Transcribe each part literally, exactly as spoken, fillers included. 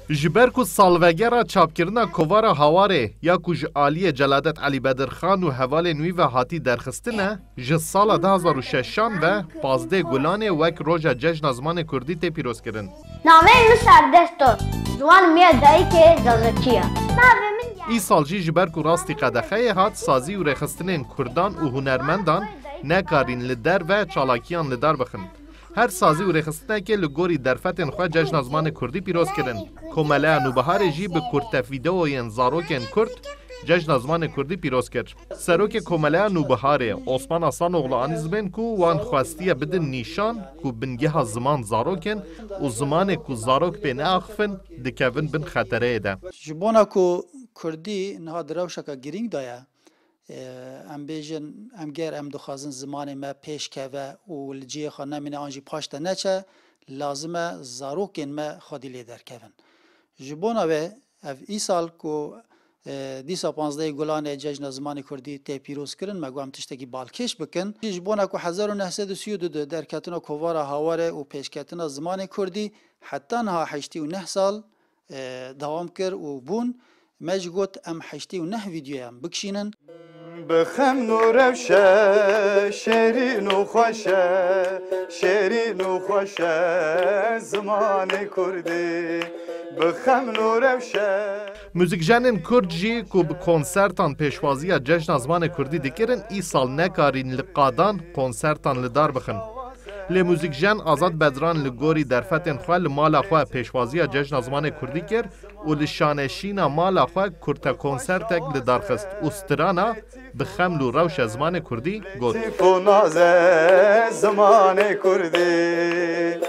Ji ber ku salvegera çapkirina Kovara Hawarê ya ku ji aliyê Celadet Elî Bedirxan û hevalên wî ve hatî derxistin e, ji sala du hazar û şeşan ve pazdeh Gulanê wek roja Cejna Zimanê Kurdî tê pîrozkirin. Navê min Serdest e. Ziwan min ya dayikê Zazakî ye. Navê min ya Îsal jî ji ber ku rastî qedexeyê hat, sazî û rêxistinên kurdan û hunermendan nekarîn li derve çalakiyan li dar bixin. Her sazî û rêxistinekê li gorî derfetên xwe Cejna Zimanê Kurdî pîroz kirin. Komeleya Nûbiharê jî bi kurte vîdeoyên zarokên kurd Cejna Zimanê Kurdî pîroz kir. Serokê Komeleya Nûbiharê Osman Asanoğlu anî zimên ku wan xwestiye bidin nîşan ku bingeha ziman zarok in û zimanê ku zarok pê neaxifin dikevin bin xetereyê de. Ji bona ku kurdî niha di rewşeke girîng de ye, e, em bêjin, em ger em dixwazin zimanê me pêş keve û li cihê xwe nemîne an jî paş de neçe, lazim e zarokên me xwedî lê derkevin. Ji bona wê ev îsal ku, e, dîsa panzdehê Gulanê Cejna Zimanê Kurdî tê pîroz kirin, me got em tiştekî balkêş bikin. Ji bona ku hezar û neh sed û sî û du de derketina Kovara Hawarê û pêşketina zimanê Kurdî heta niha heştê û neh sal, e, dewam kir û bûn. Me jî got em heştê û neh vîdyoyan bikişînin. Bi xem û rewşe şêrîn û xweş e, şêrîn û xweş e zimanê kurdî. Bi xem û rewşe. Muzîkjenên kurd jî ku bi konsertan pêşwaziya Cejna Zimanê Kurdî dikirin, îsal nekarîn li qadan konsertan li dar bixin. Lê muzîkjen Azad Bedran li gorî derfetên xwe li mala xwe pêşwaziya Cejna Zimanê Kurdî kir û li şaneşîna mala xwe kurte konsertek li dar xist û strana Bi xem lû rewşe zimanê kurdî got. Sif û naze zimanê kurdî.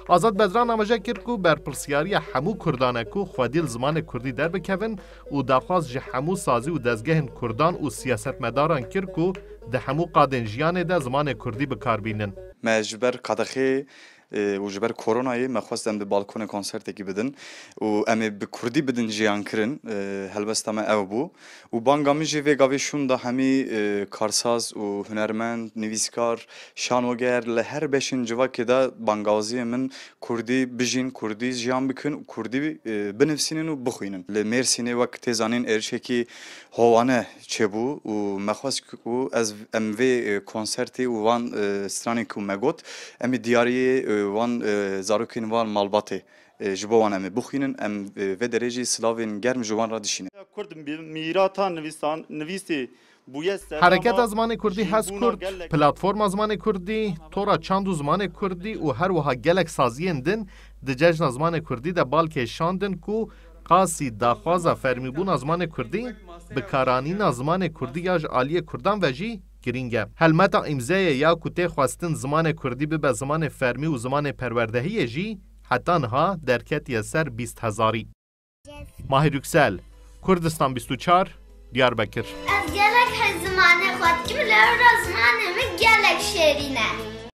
Azad Bedran amaje kir ku berpirsiyariya hemû kurdan e ku xwedî li zimanê kurdî derbikevin û daxwaz ji hemû sazî û dezgehên kurdan û siyasetmedaran kir ku di hemû qadên jiyanê de zimanê kurdî bi kar bînin. Me ji ber qedexê, e, û ji ber koronayê me xwest em bi balkonê konsertekî bidin û em ê bi kurdî bidin jiyan kirin. E, helwesta me ew bû. Û banga min jî vê gavê şûn da hemî, e, karsaz û hunermend, nivîskar, şanoger li her beşên civakê de bangawaziyê min kurdî bijîn, kurdî jiyan bikin û kurdî, e, binivsînin û bixwînin. Li Mêrsînê wek tê zanîn êrişekî howane çêbû û me xwest ku ez, em vê, e, konsertê û van, e, stranên ku me got, em ê diyariyê, e, wan, e, zarokên van malbatê, e, ji bo wan em ê bixwînin, em, e, vê derê jî silavên germ ji wan re dişînin. Kurd mî-, mîrata nivîsan-, nivîsê bûye serdema Hereketa Zimanê Kurdî Hez jîbûna Kurd, gelek Platforma Zimanê Kurdî, Tora Çand û Zimanê Kurdî û her wiha gelek saziyên din di Cejna Zimanê Kurdî de bal kêşandin ku qasî daxwaza fermîbûna zimanê kurdî, bikaranîna zimanê kurdî ya ji aliyê kurdan ve jî girîng e. Helmeta îmzeyê ya ku tê xwestin zimanê kurdî bibe zimanê fermî û zimanê perwerdehiyê jî heta niha derketiye ser bîst hezarî. Mahir Yüksel, Kurdistan bîst û çar, Diyarbekir. Ez gelek hez zimanê xwe dikim, lewra zimanê min gelek şêrîn e.